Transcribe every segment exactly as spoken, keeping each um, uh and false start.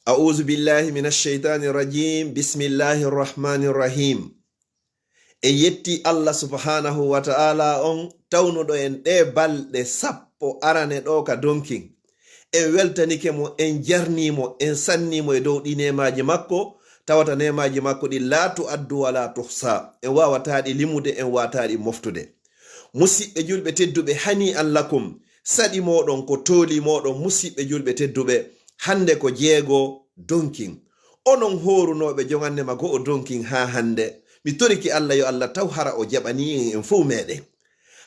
A'uuzu billahi minash shaytaani rajiim. Bismillahi rahmaani rahiim. En yetti Allah subhaanahu wa ta'ala on tawnuɗo en ɗe balɗe sappo arane ɗo ka donkin. En weltanike mo, en jarni mo, en sanni mo e dow ɗi neemaaji makko, tawata neemaaji makko ɗi laa tu'addu wa laa tuhsa. En waawataa ɗi limude, en waawataa ɗi moftude. Musiɓɓe julɓe tedduɓe, hani an lakum, saɗi mooɗon ko tooli mooɗon, musiɓɓe julɓe tedduɓe, hande ko jeego donkin. Onon hoorunooɓe jongannde ma go'o donkin haa hande, mi toriki Allah yo Allah taw hara o jaɓani en, en fuu meɗen.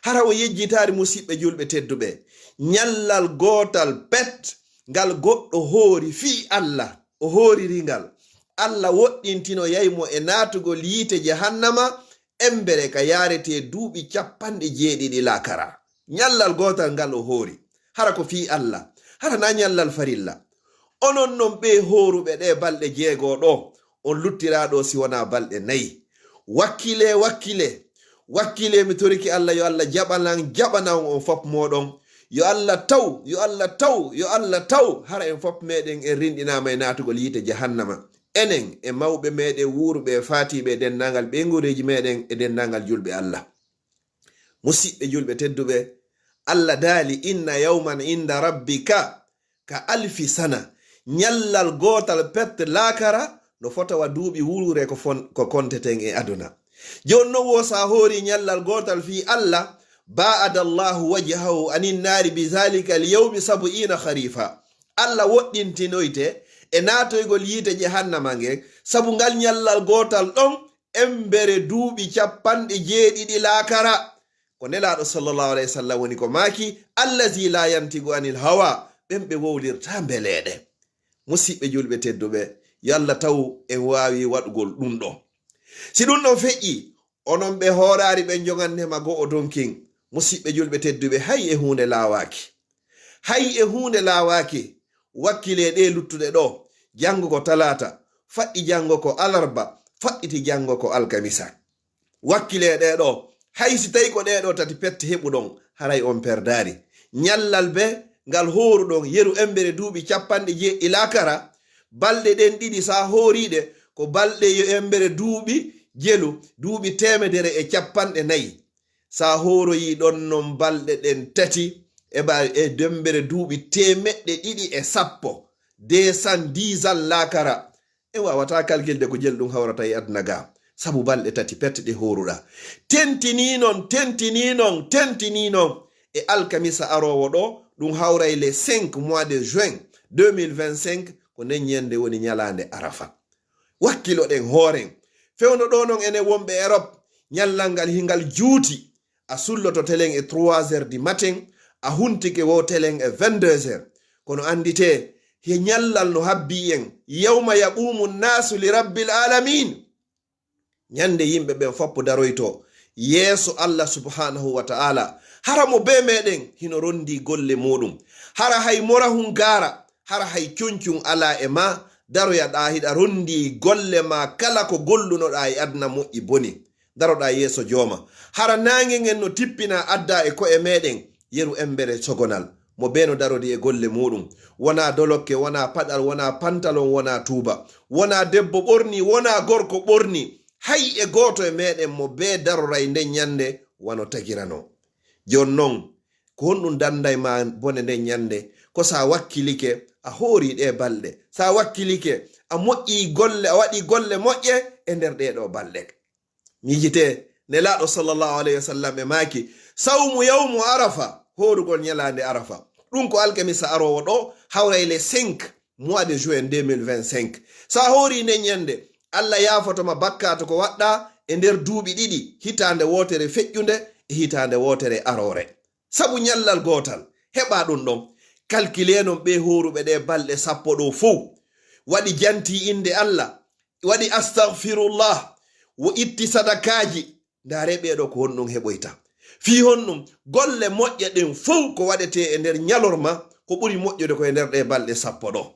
Hara o yejjitaari musiɓɓe julɓe tedduɓe. Ñallal gootal pet ngal goɗɗo hoori fii Allah, o hooriri ngal. Allah woɗɗintinoyay mo e naatugol yiite jahannama, embere ka yaarete duuɓi capanɗe jeeɗiɗi laakara. Ñallal gootal ngal o hoori. Hara ko fii Allah. Hara na ñallal farilla. Onon non ɓe hooruɓe ɗe balɗe jeego ɗo, on luttiraa ɗo si wonaa balɗe nayi. Wakkile, wakkile, wakkile, mi toriki Allah yo Allah jaɓanan, jaɓana on on fop mooɗon. Yo Allah taw, yo Allah taw, yo Allah taw, hara en fop meɗen en rinɗinaama e naatugol yiite jahannama. Enen e mawɓe meɗen wuuruɓe e faatiiɓe e denndaangal ɓeynguureeji meɗen e denndaangal julɓe Allah. Musiɓɓe julɓe tedduɓe, Allah daali, "Inna yawman inda rabbika ka alfi sana." Ñallal gootal pet laakara no fota wa duuɓi wuure ko fon-, ko konteten e aduna. Jooni non wo sa hoori ñallal gootal fii Allah, "Ba'ada Allahu wajhahu anin naari bi zalika al yawmi sab'ina kharifa." Allah woɗɗintinoyte e naatoygol yiite jahannama ngen, sabu ngal ñallal gootal ɗon, embere duuɓi capanɗe jeeɗiɗi laakara. Ko Nelaaɗo sallallahu alayhi wa sallam woni ko maaki, "Allazi la yantiqu anil hawa," ɓen ɓe wowlirta mbeleeɗe. Musiɓɓe julɓe tedduɓe, yo Allah taw en waawi waɗugol ɗum ɗo. Si ɗum ɗon feƴƴi, onon ɓe hooraari ɓen jongannde ma go'o donkin, musiɓɓe julɓe tedduɓe, hay e huunde laawaaki. Hay e huunde laawaaki, wakkile ɗe luttuɗe ɗo, janngo ko talaata, faɗɗi janngo ko alarba, faɗɗiti janngo ko alkamisa. Wakkile ɗe ɗo, hay si tawi ko ɗe ɗo tati pette heɓuɗon, haray on perdaari. Ñallal be ngal hooruɗon yeru embere duuɓi capanɗe jeeɗiɗi laakara, balɗe ɗen ɗiɗi sa hooriɗe, ko balɗe yo embere duuɓi jelu, duuɓi teemedere e capanɗe nayi. Sa hooroyi ɗon non balɗe ɗen tati, e ba-, e dembere duuɓi teemeɗɗe ɗiɗi e sappo, deux cent dix ans laakara, en waawataa kalkilde ko jelu ɗum hawrata e aduna ga, sabu balɗe tati pet ɗe hooruɗa. Tentinii non, tentinii non, tentinii non. E alkamisa aroowo ɗo, ɗum hawray le cinq mois de juin deux mille vingt-cinq, ko nden ñande woni ñalaande Arafa. Wakkiloɗen hooren. Fewndo ɗo non enen wonɓe Europe, ñallal ngal hingal juuti. A sulloto telen e trois heures du matin, a huntike wo telen e vingt-deux heures. Kono annditee, he ñallal no habbii en, "Yawma yaqumu nnaasu li rabbil aalamiin." Ñande yimɓe ɓen foppo daroyto yeeso Allah subhaanahu wa ta'ala. Hara mo bee meɗen hino rondi golle muɗum. Hara hay morahun gaara, hara hay cuncun alaa e ma, daroyaɗaa hiɗa rondi golle ma kala ko gollunoɗaa e aduna moƴƴi boni. Daroɗaa yeeso jooma. Hara naange ngen no tippina adda e ko'e meɗen, yeru embere sogonal. Mo bee no darodi e golle muɗum. Wonaa dolokke, wonaa paɗal, wonaa pantalon, wonaa tuuba. Wonaa debbo ɓorni, wonaa gorko ɓorni. Hay e gooto e meɗen mo bee daroray nden ñande wano tagirano. Jooni non, ko honɗum danday ma bone nden ñande? Ko sa wakkilike, a hoori ɗe balɗe. Sa wakkilike, a moƴƴi golle, a waɗi golle moƴƴe e nder ɗee ɗoo balɗe. Miijitee, Nelaaɗo sallallahu alayhi wa sallam e maaki, "Sawmu yawmu Arafa," hoorugol ñalaande Arafa. Ɗum ko alkamisa aroowo ɗo, hawray le cinq mois de juin deux mille vingt-cinq. Sa hoori nden ñande, Allah yaafoto ma bakkaatu ko waɗɗa e nder duuɓi ɗiɗi, hitaande wootere feƴƴunde e hitaande wootere aroore. Sabu ñallal gootal, heɓa ɗum ɗon. Kalkilee non ɓe hooruɓe ɗe balɗe sappo ɗo fow. Waɗi janti innde Allah, waɗi astagfirullah, wo itti sadakaaji. Ndaaree ɓee ɗo ko honɗum heɓoyta. Fii honɗum? Golle moƴƴe ɗen fow ko waɗetee e nder ñalorma, ko ɓuri moƴƴude ko e nder ɗe balɗe sappo ɗo.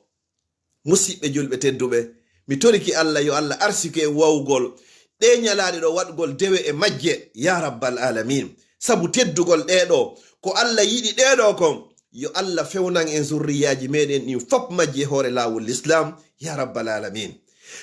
Musiɓɓe julɓe tedduɓe, mi toriki Allah yo Allah arsike en wawugol ɗe ñalaaɗe ɗo waɗugol dewe e majje, ya rabbal alamin. Sabu teddugol ɗe ɗo, ko Allah yiɗi ɗe ɗo kon, Yo Allah fewnan en zurriyaaji meɗen ɗin fop majji e hoore laawol Lislaam, ya rabbal alamin.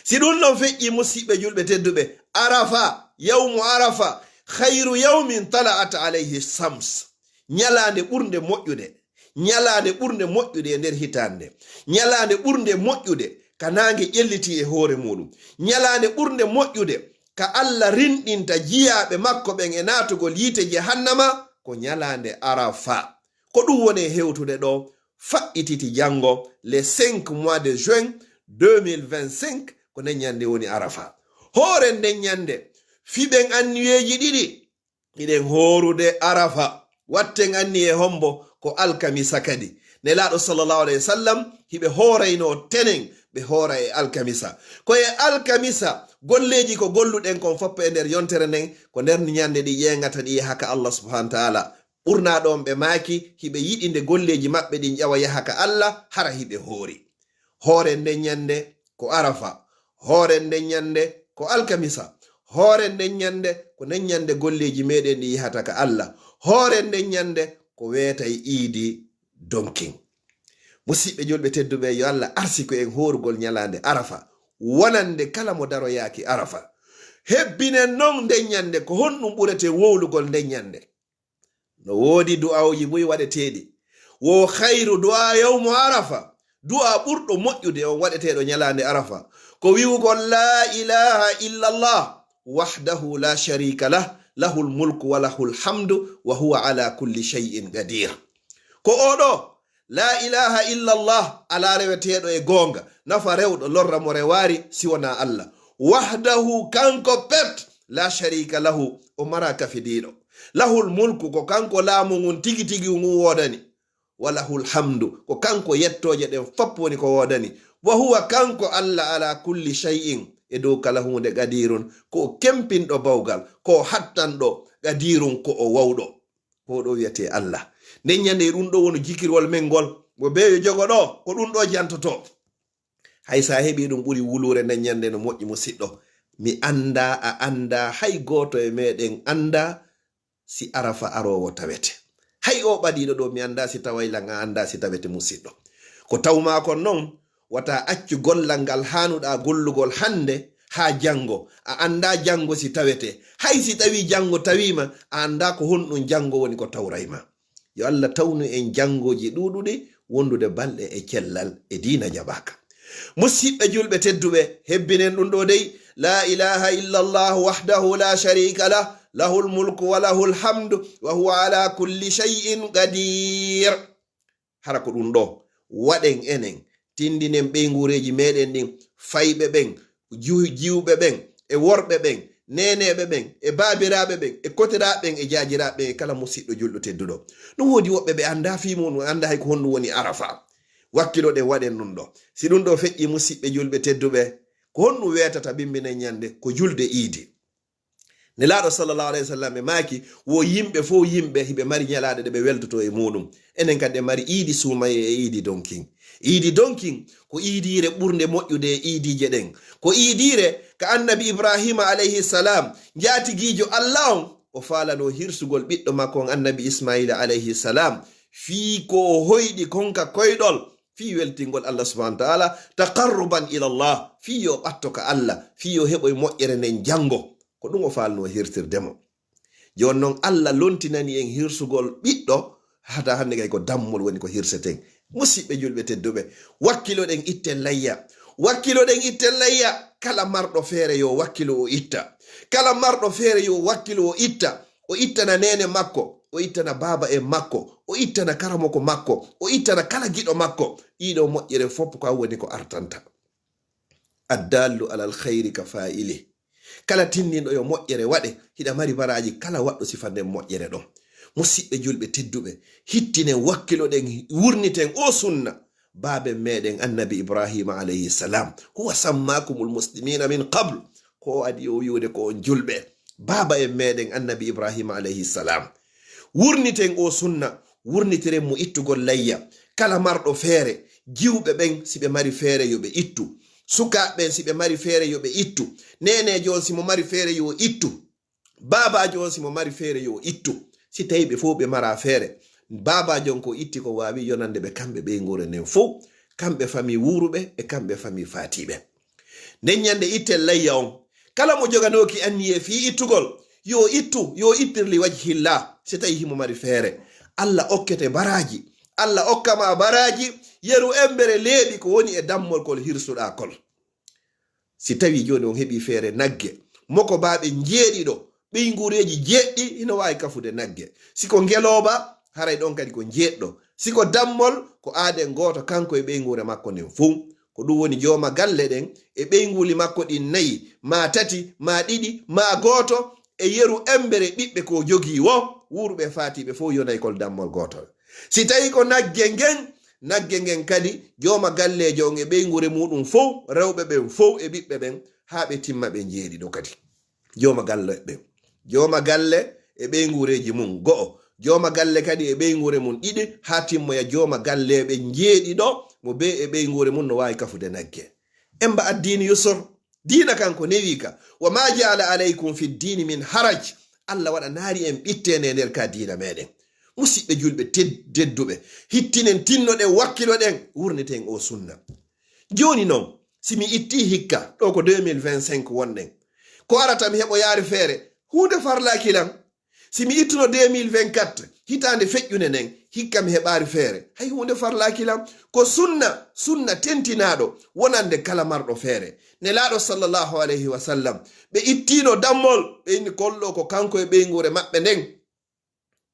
Si ɗum ɗon feƴƴi, musiɓɓe julɓe tedduɓe, Arafa, yawmu Arafa, khayru yawmin tala'at alayhi shams. Ñalaande ɓurnde moƴƴude, ñalaande ɓurnde moƴƴude e nder hitaande, ñalaande ɓurnde moƴƴude ka naange ƴelliti e hoore muuɗum, ñalaande ɓurnde moƴƴude ka Allah rinɗinta jiyaaɓe makko ɓen e naatugol yiite jahannama, ko ñalaande Arafa. Ko ɗum woni e hewtude ɗo, faɓɓititi janngo, le cinq mois de juin deux mille vingt-cinq, ko nden ñannde woni Arafa. Hooren nden ñannde, fiɓen anniyeeji ɗiɗi, hiɗen hoorude Arafa. Watten anniye hombo? Ko alkamisa kadi. Nelaaɗo sallallahu alayhi wa sallam, hiɓe hooraynoo tenen, ɓe hoora e alkamisa. Ko e alkamisa, golleeji ko golluɗen kon foppo e nder yontere nden, ko nder ñannde ɗi ƴeeŋata ɗi yaha ka Allah subhanahu wa ta'ala. Ɓurnaa ɗon ɓe maaki, hiɓe yiɗi nde golleeji maɓɓe ɗin ƴawa yaha ka Allah, hara hiɓe hoori. Hooren nden ñannde ko Arafa, hooren nden ñannde ko alkamisa, hooren nden ñannde ko nden ñannde golleeji meɗen ɗi yahata ka Allah, hooren nden ñannde ko weetay iidi donkin. Musiɓɓe julɓe tedduɓe, yo Allah arsiku en hoorugol ñalaande Arafa, wonande kala mo daroyaaki Arafa. Hebbinen non nden ñannde, ko honɗum ɓureten wowlugol nden ñannde? No woodi du'aawuji buy waɗeteeɗi. Wo khayru du'a yawmu Arafa. Du'a ɓurɗo moƴƴude on waɗeteeɗo ñalaande Arafa, ko wi'ugol, "La ilaha illallah, wahdahu la sharika lah, lahul mulku wa lahul hamdu, wa huwa ala kulli shay'in qadir." Ko o ɗo, "La ilaha illallah, alaa reweteeɗo e goonga, nafa rewɗo, lorra mo rewaari, si wonaa Allah. Wahdahu, kanko pet, la sharika lahu, o maraa kafidiiɗo. Lahul mulku, ko kanko laamu ngun tigi tigi ngun woodani. Wa lahul hamdu, ko kanko yettooje ɗen fop woni ko woodani. Wa huwa, kanko Allah, ala kulli shay'in, e dow kala huunde, qadirun, ko o kempinɗo bawgal, ko o hattanɗo, qadirun, ko o wawɗo." Ko ɗo wiyetee Allah. Nden ñande e ɗum ɗo woni jikirwol men ngol. Mo beeyo jogo ɗo, ko ɗum ɗo jantoto. Hay sa heɓi ɗum ɓuri wuluure nden ñande no moƴƴi, musiɗɗo. Mi annda, a annda, hay gooto e meɗen annda si Arafa aroowo tawete. Hay o ɓadiiɗo ɗo, mi annda si taway lan, a annda si tawete, musiɗɗo. Ko tawmaa kon non, wata accu gollal ngal haanuɗaa gollugol hannde haa janngo. A annda janngo si tawete. Hay si tawii janngo tawiima, a annda ko honɗum janngo woni ko tawrayma. Yo Allah tawnu en janngooji ɗuuɗuɗi, wondude balɗe e cellal e diina jaɓaaka. Musiɓɓe julɓe tedduɓe, hebbinen ɗum ɗo dey, "La ilaha illallah wahdahu la sharika lah, lahul mulku wa lahul hamdu, wa huwa ala kulli shay'in qadir." Hara ko ɗum ɗo waɗen enen, tindinen ɓeynguureeji meɗen ɗin, fayɓe ɓen, ju-, jiwɓe ɓen, e worɓe ɓen, neeneeɓe ɓen, e baabiraaɓe ɓen, e koteraaɓe ɓen, e jaajiraaɓe ɓen, e kala musiɗɗo julɗo tedduɗo. Ɗum woodi woɓɓe ɓe annda fii mum, annda hay ko honɗum woni Arafa. Wakkiloɗen, waɗen ɗum ɗo. Si ɗum ɗo feƴƴi, musiɓɓe julɓe tedduɓe, ko honɗum weetata ɓimminen ñande? Ko julde iidi. Nelaaɗo sallallahu alayhi wa sallam e maaki, wo yimɓe fof yimɓe hiɓe mari ñalaaɗe ɗe ɓe weltoto e muɗum. Enen kadi en mari iidi suumaye e iidi donkin. Iidi donkin ko iidiire ɓurnde moƴƴude e iidiije ɗen. Ko iidiire ka annabi Ibrahima alayhi salam, njaatigiijo Allah on, o faalano hirsugol ɓiɗɗo makko on annabi Ismaila alayhi salam, fii ko o hoyɗi kon ka koyɗol, fii weltingol Allah subhanahu wa ta'ala, taqarruban ila Allah, fii yo ɓatto ka Allah, fii yo heɓoy moƴƴere nden janngo. Ko ɗum o faalno hirtirde mo. Jooni non, Allah lontinani en hirsugol ɓiɗɗo, hata hannde kay ko dammol woni ko hirseten. Musiɓɓe julɓe tedduɓe, wakkiloɗen itten layya. Wakkiloɗen itten layya. Kala marɗo feere yo wakkilo o itta. Kala marɗo feere yo wakkilo o itta. O ittana neene makko, o ittana baaba en makko, o ittana karamoko makko, o ittana kala giɗo makko. Ɗiɗo moƴƴere fof ko woni ko artanta. Addallu alal khayri ka fa'ili. Kala tinndinɗo yo moƴƴere waɗe, hiɗa mari baraaji kala waɗɗo sifa nden moƴƴere ɗon. Musiɓɓe julɓe tedduɓe, hittinen wakkiloɗen, wurniten o sunna baaben meɗen annabi Ibrahima alayhi salam. Huwa sammakumul muslimina min qabl. Ko o adi o wi'ude ko on julɓe. Baaba en meɗen annabi Ibrahima alayhi salam. Wurniten o sunna, wurnitiren mo ittugol layya. Kala marɗo feere, jiwɓe ɓen, si ɓe mari feere, yo ɓe ittu. Sukaaɓe ɓen, si ɓe mari feere, yo ɓe ittu. Neeneejo on, si mo mari feere, yo ittu. Baabaajo on, si mo mari feere, yo ittu. Si tawi ɓe fof ɓe mara feere, Baabaajo on ko itti ko waawi yonande ɓe kamɓe ɓeynguure nden fow, kamɓe famii wuuruɓe e kamɓe famii faatiiɓe. Nden ñande itten layya on, kala mo joganooki anniyee fii ittugol, yo ittu, yo ittir li wajhillah, si tawii himo mari feere. Alla okkete baraaji, Alla okka ma baraaji, yeru embere leeɓi ko woni e dammol kol hirsuɗaa kol. Si tawii jooni on heɓii feere nagge, mokobaaɓe njeeɗiɗo, ɓeynguureeji jeeɗiɗi hino waawi kafude nagge. Si ko ngelooba, haray ɗon kadi ko njeeɗiɗo. Si ko dammol, ko aaden gooto kanko e ɓeynguure makko nden fow. Ko ɗum woni jooma galle ɗen e ɓeynguuli makko ɗin nayi, maa tati, maa ɗiɗi, maa gooto, e yeru embere ɓiɓɓe ko jogii woo, wuuruɓe e faatiiɓe fow yonay kol dammol gootol. Si tawii ko nagge ngen, nagge ngen kadi, jooma galleejo on e ɓeynguure muuɗum fow, rewɓe ɓen fow e ɓiɓɓe ɓen, haa ɓe timma ɓe njeeɗiɗo kadi. Jooma galle ɓen. Jooma galle e ɓeynguureeji mum, go'o. Jooma galle kadi e ɓeynguure mum, ɗiɗi, haa timmoya jooma galleeɓe njeeɗiɗo, mo bee e ɓeynguure mum no waawi kafude nagge. Emba addiini yusur. Diina kan ko newi ka. "Wa ma ja'ala alaykum fi ddiini min haraj." Alla waɗanaali en ɓittende e nder ka diina meɗen. Musiɓɓe julɓe ted-, tedduɓe, hittinen, tinnoɗen, wakkiloɗen, wurniten o sunna. Jooni non, si mi ittii hikka, ɗo ko deux mille vingt-cinq wonɗen, ko arata mi heɓoyaari feere, huunde farlaaki lan. Si mi ittuno deux mille vingt-quatre, hitaande feƴƴunde nden, hikka mi heɓaari feere, hay huunde farlaaki lan. Ko sunna, sunna tentinaaɗo wonande kala marɗo feere. Nelaaɗo sallallahu alayhi wa sallam, ɓe ittiino dammol, ɓe inni kollo ko kanko e ɓeynguure maɓɓe nden.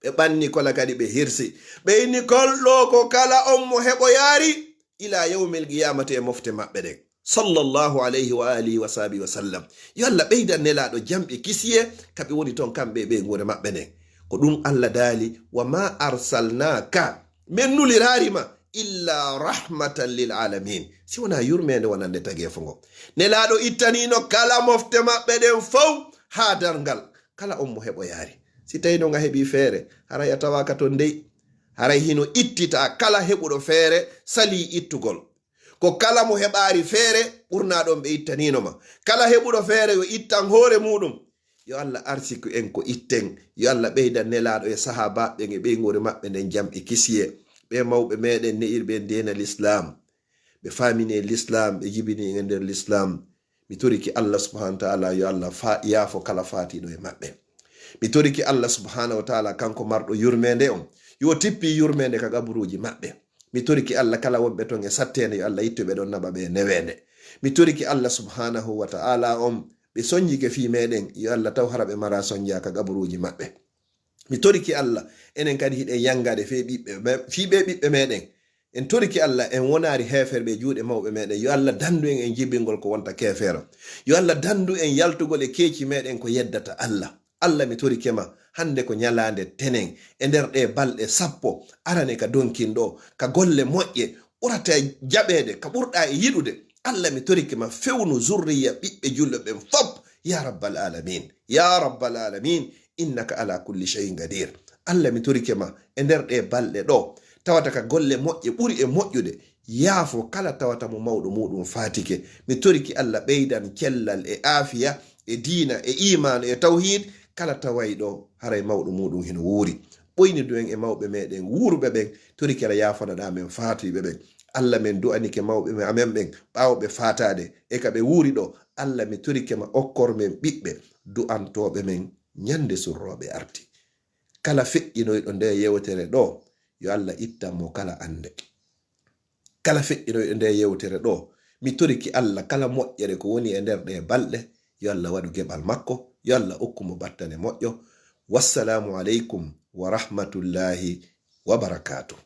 Ɓe ɓanni kola kadi ɓe hirsi. Ɓe inni kollo ko kala on mo heɓoyaari ila yawmil qiyamati e mofte maɓɓe ɗen. Sallallahu alayhi wa alihi wa sahbihi wa sallam. Yo Alla ɓeydan Nelaaɗo jam e kisiyee ka ɓe woni ton kamɓe e ɓeynguure maɓɓe nden. Ko ɗum Alla daali, "Wa ma arsalnaka, men nuliraari ma, illa rahmatan lil alamin." Si wonaa yurmeende wonande tageefo ngo. Nelaaɗo ittaniino kala mofte maɓɓe ɗen fow haa darngal. Kala on mo heɓoyaari. Si tawii non a heɓii feere, haray a tawaaka ton dey. Haray hino ittitaa kala heɓuɗo feere salii ittugol. Ko kala mo heɓaari feere, ɓurnaa ɗon ɓe ittaniino ma. Kala heɓuɗo feere yo ittan hoore muuɗum. Yo Alla arsiku en ko itten. Yo Alla ɓeydan Nelaaɗo e sahaabaaɓe ɓen e ɓeynguure maɓɓe nden jam e kisiyee. Ɓee mawɓe meɗen ne'irɓe en diina Lislaam. Ɓe faamini en Lislaam, ɓe jibini en e nder Lislaam. Mi torike Alla subhaanahu wa ta'aala, yo Alla fa-, yaafo kala faatiiɗo e maɓɓe. Mi torike Alla subhaanahu wa ta'aala, kanko marɗo yurmeende on, yo tippi yurmeende ka qaburuuji maɓɓe. Mi torike Alla, kala wonɓe ton e satteende, yo Alla ittu ɓe ɗon, naɓa ɓe neweende. Mi torike Alla subhaanahu wa ta'aala, on ɓe sonjike fii meɗen, yo Alla taw hara ɓe maraa sonjaa ka qaburuuji maɓɓe. Mi torike Alla, enen kadi hiɗen yangade fii ɓiɓɓe me-, fii ɓee ɓiɓɓe meɗen. En torike Alla, en wonaali heeferɓe e juuɗe mawɓe meɗen. Yo Alla dandu en e jibingol ko wonta keefeero. Yo Alla dandu en yaltugol e keeci meɗen ko yeddata Alla. Alla, mi torike ma, hande ko ñalaande tenen, e nder ɗee balɗe sappo arane ka donkin ɗoo, ka golle moƴƴe ɓurata jaɓeede, ka ɓurɗaa e yiɗude. Alla, mi torike ma, fewnu zurriya ɓiɓɓe julɓe ɓen fop, ya rabbal alamin, ya rabbal alamin, innaka ala kulli shay'in qadir. Alla, mi torike ma, e nder ɗee balɗe ɗoo, tawata ka golle moƴƴe ɓuri e moƴƴude, yaafo kala tawata mo mawɗo muuɗum faatike. Mi torike Alla ɓeydan cellal e aafiya e diina e iimaanu e tawhiid, kala tawayɗo haray mawɗo muuɗum hino wuuri. Ɓoynidu en e mawɓe meɗen wuuruɓe ɓen, torike Alla yaafanaɗaa men faatiiɓe ɓen. Alla, men du'anike mawɓe me-, amen ɓen ɓaawo ɓe faataade e ka ɓe wuuri ɗoo. Alla, mi torike ma okkor men ɓiɓɓe du'antooɓe men ñande surrooɓe arti. Kala feƴƴinoyɗo ndee yewtere ɗoo, yo Alla ittan mo kala annde. Kala feƴƴinoyɗo ndee yewtere ɗoo, mi torike Alla kala moƴƴere ko woni e nder ɗee balɗe, yo Alla waɗu geɓal makko, yo Alla okku mo battane moƴƴo. Wassalaamu aleykum wa rahmatullaahi wa barakaatuh.